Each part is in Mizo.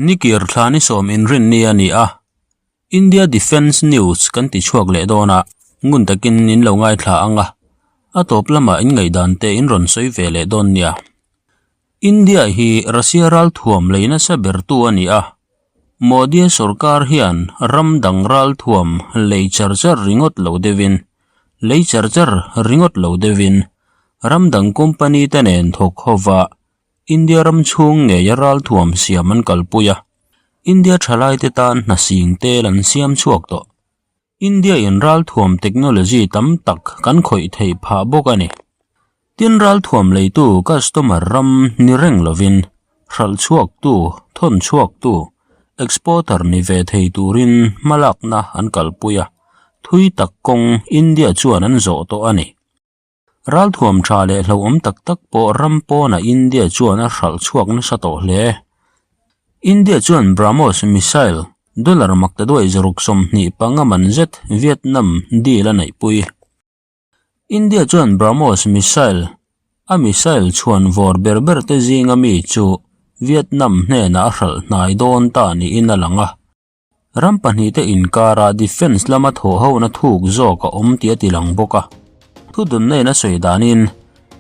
Nikir thla ni sawm inrinni a ni a, India Defence News kan ti chhuak leh dawn a, ngun takin in lo ngaithla ang a, a tawp lamah in ngaihdan te in rawn sawi ve leh dawn nia. India hi Russia ralthuam lei nasa bertu a ni a, Modi-a sorkar hian ram dang ralthuam lei char char ringawt lo deuhin, lei char char ringawt lo deuhin, ram dang company te nen thawk hova India ram chhung ngeia ralthuam siam an kalpui a, India thalaite tan hna sing tel an siam chhuak tawh. India in ralthuam technology tam tak kan khawih theih phah bawk a ni. Tin ralthuam leitu customer ram ni reng lovin hralh chhuaktu, thawn chhuaktu, exporter ni ve thei turin hmalakna an kalpui a, thui tak kawng India chuan an zawh tawh a ni. Ralthuam tha leh hlauhawm tak tak pawh ram pawnah India chuan a hralh chhuak nasa tawh hle. India chuan BrahMos missile dollar maktaduai zaruk 25 man zet Vietnam deal a neihpui. India chuan BrahMos missile a missile chhuan vawr ber ber te zinga mi chu Vietnam hnenah a hralh hnai dawn ta niin a lang a. Ram pahnihte inkara defence lama thawhhona thuk zawk a awm tih a ti lang bawk a. Thudunna in a sawi danin,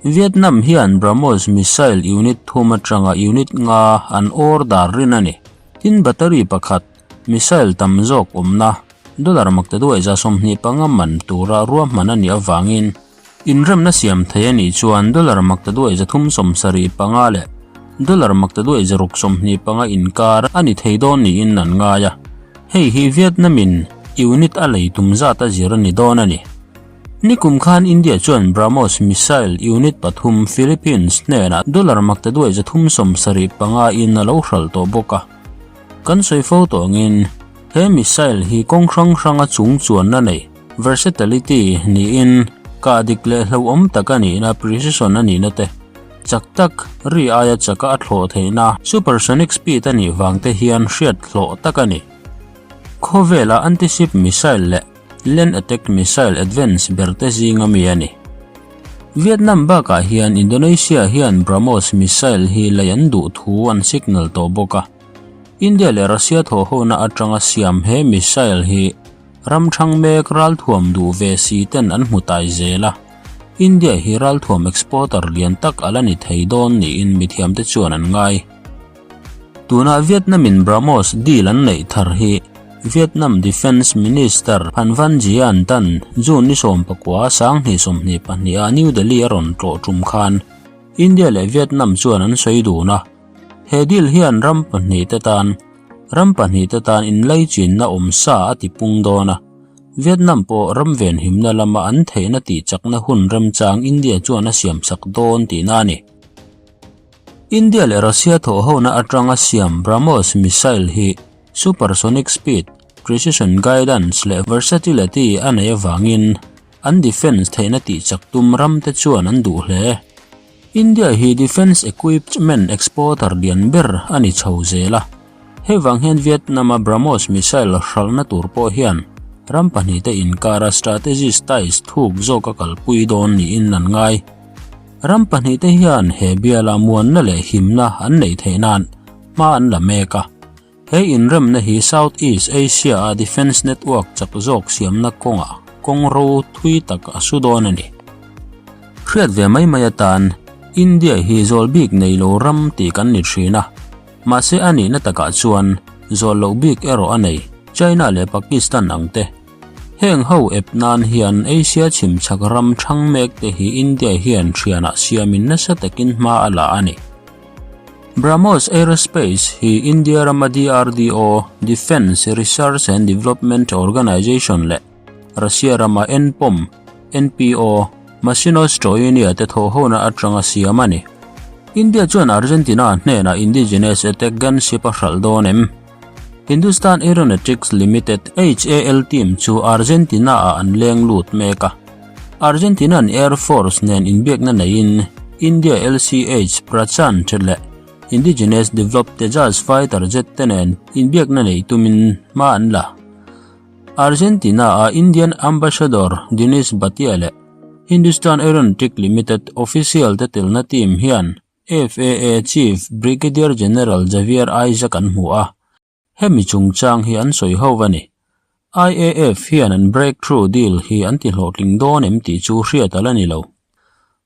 Vietnam hian BrahMos missile unit thum atanga unit nga an order rin a ni. Tin battery pakhat, missile tam zawk awmna, dollar maktaduai 25 man tura ruahman a nih avangin, Inremna siam thei a nih chuan dollar maktaduai 375 leh dollar maktaduai 625 inkar a ni thei dawn niin an ngai a, hei hi Vietnam-in unit a lei tum zat a zir a ni dawn a ni. Nikum khan India chuan BrahMos missile unit pathum Philippines hnenah dollar maktaduai 375 in a lo hralh tawh bawk a. Kan sawi fo tawh angin he missile hi kawng hrang hranga chung chuanna nei, Versatility niin kah dik leh hlauhawm tak a nihna precision a nihna te, chak tak, ri aia chaka a thlawh theihna supersonic speed a nih vang te hian hriat hlawh tak a ni. Khawvela anti-ship missile leh land attack missile advance ber te zinga mi a ni. Vietnam bakah hian Indonesia hian BrahMos missile hi lei an duh thu an signal tawh bawk a. India leh Russia thawhhona atanga siam he missile hi Ram thang mek ralthuam duh ve si ten an hmu tai zel a, India hi ralthuam exporter lian tak a la ni thei dawn niin mithiamte chuan an ngai. Tunah Vietnam-in BrahMos deal an neih thar hi Vietnam Defence Minister Phan Van Gian tan June ni 19 2022 ah New Delhi a rawn tlawh tum khan India leh Vietnam chuan an sawi dun a, he deal hian ram pahnihte tan Ram pahnihte tan inlaichinna awm sa a ti pung dawn a, Vietnam pawh ram venhimna lama an theihna tihchakna hun remchang India chuan a siamsak dawn tihna a ni. India leh Russia thawhhona atanga siam BrahMos missile hi supersonic speed, precision guidance leh versatility a neih avangin an defence theihna tihchak tum ramte chuan an duh hle. India hi defence equipment exporter lian ber a ni chho zel a, hei vang hian Vietnam-a BrahMos missile hralhna tur pawh hian ram pahnihte inkara strategist ties thuk zawk a kalpui dawn niin an ngai. Ram pahnihte hian he biala muanna leh himna an neih theih nan hma an la mek a. He inremna hi South East Asia-a defence network chak zawk siamna kawngah kawng ro thui tak a su dawn a ni. Hriat ve mai mai atan India hi zawl bik nei lo ram tih kan ni thin a, mahse a nihna takah chuan zawl loh bik erawh a nei, China leh Pakistan ang te. Heng ho ep nan hian Asia chhimchhak ram thang mek te hi India hian thianah siamin nasa takin hma a la a ni. BrahMos Aerospace hi India rama DRDO, Defence Research and Development Organisation, leh Russia rama NPOM, NPO, Mashinostroyeniya te thawhhona atanga siam a ni. India chuan Argentina hnenah indigenous attack gunship a hralh dawn em? Hindustan Aeronautics Limited, HAL, team chu Argentina-ah an leng lut mek a. Argentina'n Air Force nen inbiakna neiin India LCH Prachand leh Indigenous Developed Tejas fighter jet te nen inbiakna neih tumin hma an la. Argentina-a Indian Ambassador Dinesh Bhatia leh Hindustan Aeronautic Limited official te telna team hian. FAA Chief Brigadier General Javier Isaac an hmu a, hemi chungchang hi an sawi ho a ni. IAF hian an breakthrough deal hi an ti hlawhtling dawn em tih chu hriat a la ni lo.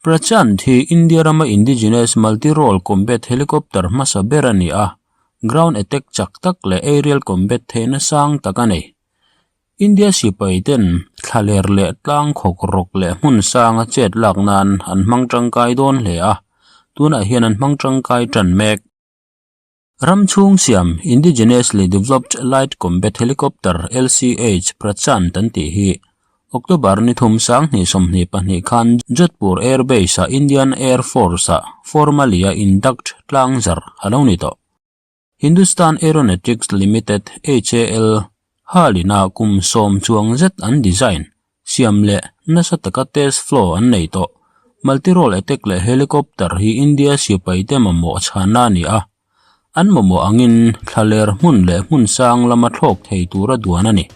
Prachand hi India rama indigenous multi-role combat helicopter hmasa ber a ni a, ground attack chak tak leh aerial combat theihna sang tak a nei. India sipai ten thlaler leh tlang khawk rawk leh hmun sanga chet lak nan an hmang tangkai dawn hle a, tunah hian an hmang tangkai tan mek. Ram chhung siam Indigenously Developed Light Combat Helicopter, LCH, Prachand an tih hi October ni thum 2022 khan Jodhpur Air Base-ah Indian Air Force-ah formally a induct tlang zarh a lo ni tawh. Hindustan Aeronautics Limited, HAL, halina kum sawm chuang zet an design, siam leh nasa taka test flow an nei tawh. Multi-role attack leh helicopter hi India sipaite mamawh chhanna a ni a, an mamawh angin thlaler hmun leh hmun sang lama thlawk thei tura duan a ni.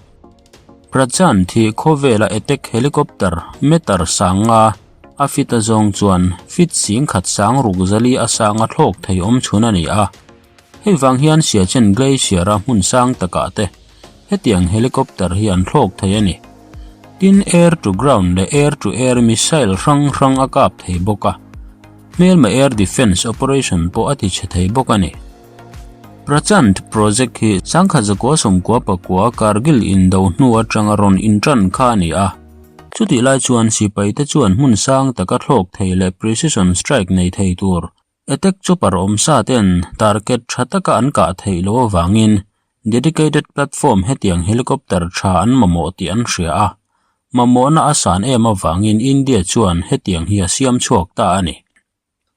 Prachand hi khawvela attack helicopter meter sang nga a fit a zawng chuan fit sing khat sang ruk zali a sanga thlawk thei awm chhun a ni a. Hei vang hian Siachen Glacier a hmun sang takah te hetiang helicopter hi an thlawk thei a ni. Tin air to ground leh air to air missile hrang hrang a kap thei bawk a. Hmelma air defence operation pawh a ti chhe thei bawk a ni. Prachand project hi 1999 Kargil indo hnu atanga rawn intan kha a ni a. Chutih lai chuan sipaite chuan hmun sang taka thlawk thei leh precision strike nei thei tur attack chopper awm sa ten target tha taka an kah theih loh avangin dedicated platform hetiang helicopter tha an mamawh tih an hria a. Mamawhna a san em avangin India chuan hetiang hi a siam chhuak ta a ni.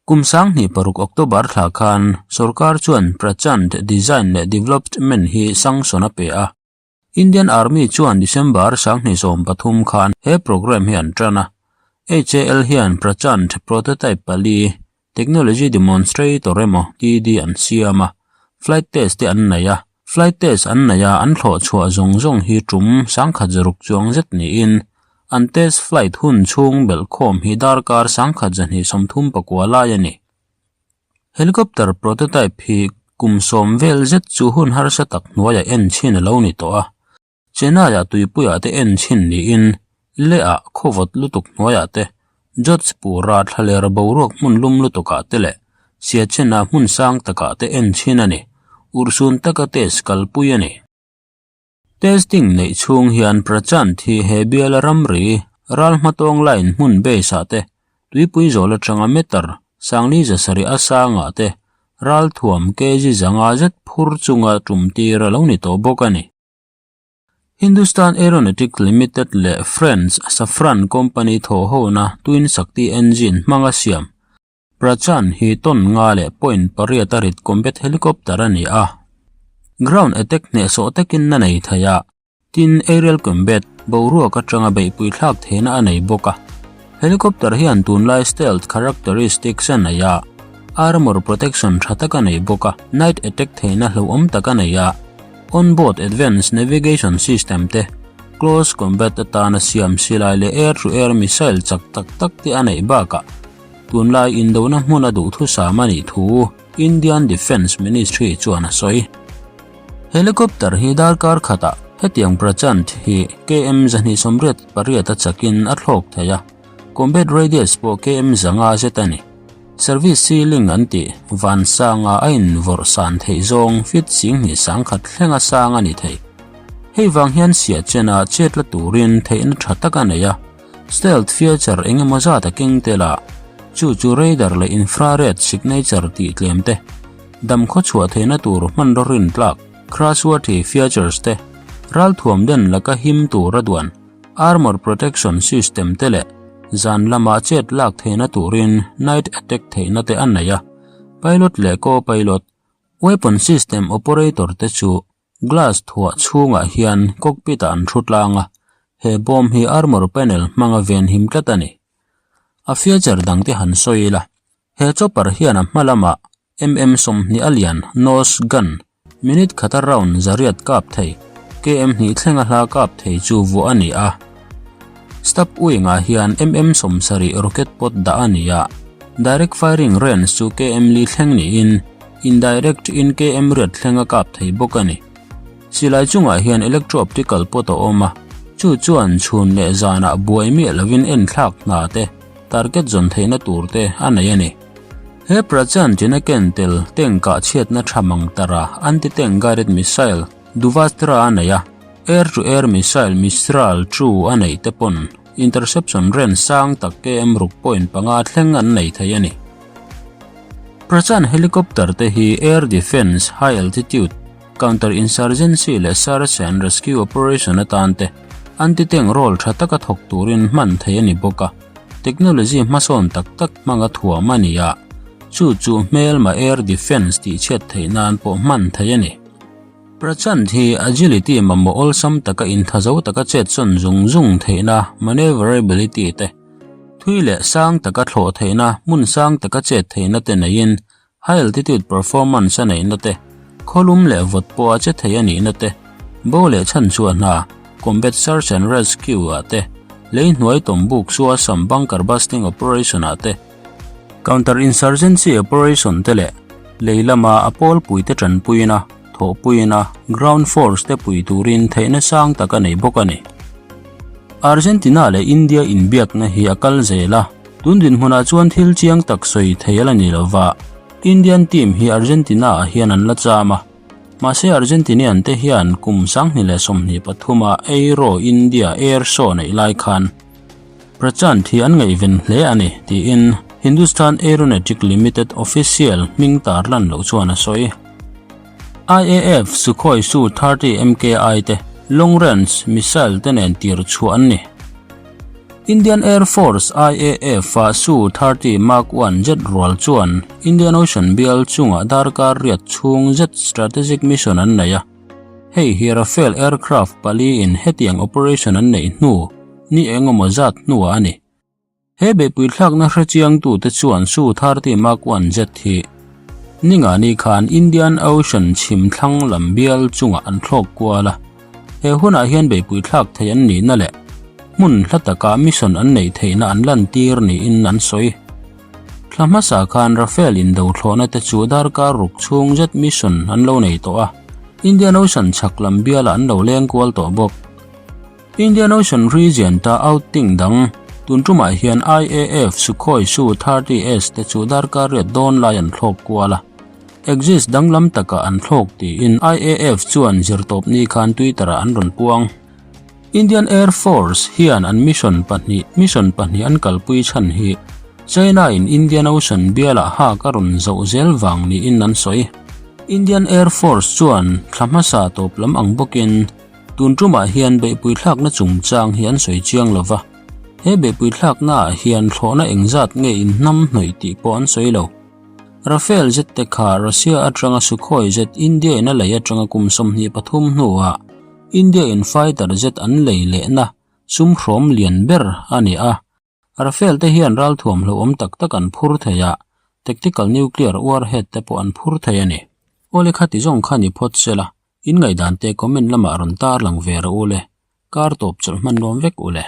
Kum 2006 October thla khan sorkar chuan Prachand design leh development hi sanction a pe a. Indian Army chuan December 2023 khan he programme hi an tan a. HAL hian Prachand prototype pali, Technology Demonstrator emaw TD an siam a, flight test te an nei a. Flight test an nei a, an thlawh chhuah zawng zawng hi tum 160 chuang zet niin an test flight hun chhung belhkhawm hi darkar 1239 lai a ni. Helicopter prototype hi kum sawm vel zet chu hun harsa tak hnuaiah en chhin a lo ni tawh a. Chennai-ah tuipuiah te en chhin niin Leh-ah khawvawt lutuk hnuaiah te, Jodhpur-a thlaler boruak hmun lum lutukah te leh Siachen-ah hmun sang takah te en chhin a ni. Urhsun taka test kalpui a ni. Testing neih chhung hian Prachand hi he biala ramri ral hmatawng line hmun base ah te, tuipui zawl atanga meter sangli zasarih a sangah te ral thuam kg zanga zet phur chunga tum tir a lo ni tawh bawk a ni. Hindustan Aeronautics Limited leh French Safran company thawhhona Twin Shakti engine hmanga siam Prachand hi ton nga leh point pariat a rit combat helicopter a ni a. Ground attack hnehsawh takin a nei thei a, tin aerial combat boruak atanga beihpui thlak theihna a nei bawk a. Helicopter hian tunlai stealth characteristics a nei a, armour protection tha tak a nei bawk a, night attack theihna hlauhawm tak a nei a, onboard advanced navigation system te, close combat atana siam silai leh air-to-air missile chak tak tak te a neih bakah, Tunlai indona hmun a duhthusam a nih thu Indian Defence Ministry chuan a sawi. Helicopter hi darkar khatah hetiang Prachand hi KM 288 a chakin a thlawk thei a, combat radius pawh KM 500 zet a ni. Service ceiling an tih van sanga a invawrh san theih zawng feet 21,000 thlenga sang a ni thei. Hei vang hian Siachen-ah chet la turin theihna tha tak a nei a. Stealth feature eng emaw zat a keng tel a, chu chu radar leh infrared signature tih tlem te, dam khaw chhuah theihna tur hmanraw rin tlak, crashworthy features te, ralthuam den laka him tura duan, armour protection system te leh zan lama chet lak theihna turin night attack theihna te a nei a, pilot leh co-pilot, weapon system operator te chu Glass thuah chhungah hian cockpit ah an thu tlang a, he bawm hi armour panel hmanga ven him tlat a ni. A feature dang te han sawi ila, he chopper hian a hma lamah mm 20 a lian nose gun minute khata round zariat kap thei, km hnih thlenga hla kap thei chu vuah a ni a. Stab wing ah hian mm 70 rocket pod dah a ni a. Direct firing range chu KM li thleng niin indirect in KM riat thleng a kap thei bawk a ni. Silai chungah hian electro-optical pot a awm a, chu chuan chhun leh zanah buai miah lovin enthlak hna te, target zawn theihna tur te a nei a ni. He Prachand in a ken tel tank ah chhiatna tha mang tara anti-tank guided missile Duvastra a nei a, air-to-air missile Mistral 2 a neih te pawn interception range sang tak KM ruk point panga thleng an nei thei a ni. Prachand helicopter te hi air defence high altitude, counter insurgency leh search and rescue operation atan te anti-tank role tha taka thawk turin hman thei a ni bawk a, technology hmasawn tak tak hmanga thuam a ni a, chu chu hmelma air defence tihchhiat theih nan pawh hman thei a ni. Prachand hi agility mamawh awlsam taka inthazo taka chetsawn zung zung theihna maneuverability te, thui leh sang taka thlawh theihna hmun sang taka chet theihna te neiin High altitude performance a neihna te, khawlum leh vawt pawh a che thei a nihna te, bo leh chhanchhuah hna, combat search and rescue, ah te, lei hnuai tawm buk chu a sam bunker busting operation ah te, counter insurgency operation te leh lei lama a pawlpui te tanpuina, thawhpuina, ground force te pui turin theihna sang tak a nei bawk a ni. Argentina leh India inbiakna hi a kal zel a. Tun dinhmunah chuan thil chiang tak sawi thei a la ni lo va, Indian team hi Argentina ah hian an la cham a, mahse Argentinian te hian kum 2023 a Aero India Air Show neih lai khan Prachand hi an ngaihven hle a ni tiin Hindustan Aeronautic Limited official hming tarlan loh chuan a sawi. IAF Sukhoi Su-30 MKI te long range missile te nen tir chhuah an ni. Indian Air Force, IAF, a Su-30 Mark I jet rual chuan Indian Ocean bial chungah darkar riat chhung zet strategic mission an nei a. Hei hi Rafale aircraft pali in hetiang operation an neih hnu ni engemaw zat hnuah a ni. He beihpui thlakna hrechiangtute chuan Su-30 Mark I jet hi ningani khan Indian Ocean chhim thlang lam bial chungah an thlawk kual a. He hunah hian beihpui thlak thei an nihna leh hmun hla taka mission an neih theihna an lantir niin an sawi. Thla hmasa khan Rafale indo thlawhna te chu darkar ruk chhung zet mission an lo nei tawh a, Indian Ocean chhak lam bialah an lo leng kual tawh bawk. Indian Ocean region ta outing dang tun tumah hian IAF Sukhoi Su-30S te chu darkar riat dawn lai an thlawk kual a. Exist danglam takah an thlawk tiin IAF chuan zirtawpni khan Twitter-ah an rawn puang. Indian Air Force hian an mission pahnih mission pahnih an kalpui chhan hi China-in Indian Ocean bialah hak a rawn zoh zel vang niin an sawi. Indian Air Force chuan thla hmasa tawp lam ang bawkin tun tumah hian beihpui thlakna chungchang hi an sawi chiang lo va, he beihpui thlaknaah hian thlawhna engzat nge inhnamhnawih tih pawh an sawi lo. Rafale zet te kha Russia atanga Sukhoi zet India in a lei atanga kum 23 hnuah India in fighter jet an lei lehna sum hrawm lian ber a ni a. Rafale te hian ralthuam hlauhawm tak tak an phur thei a, tactical nuclear warhead te pawh an phur thei a ni. Awle kha ti zawng kha ni phawt sela, in ngaihdan te comment lamah rawn tarlang ve rawh u le. Kar tawp chawlh hman nuam vek u le.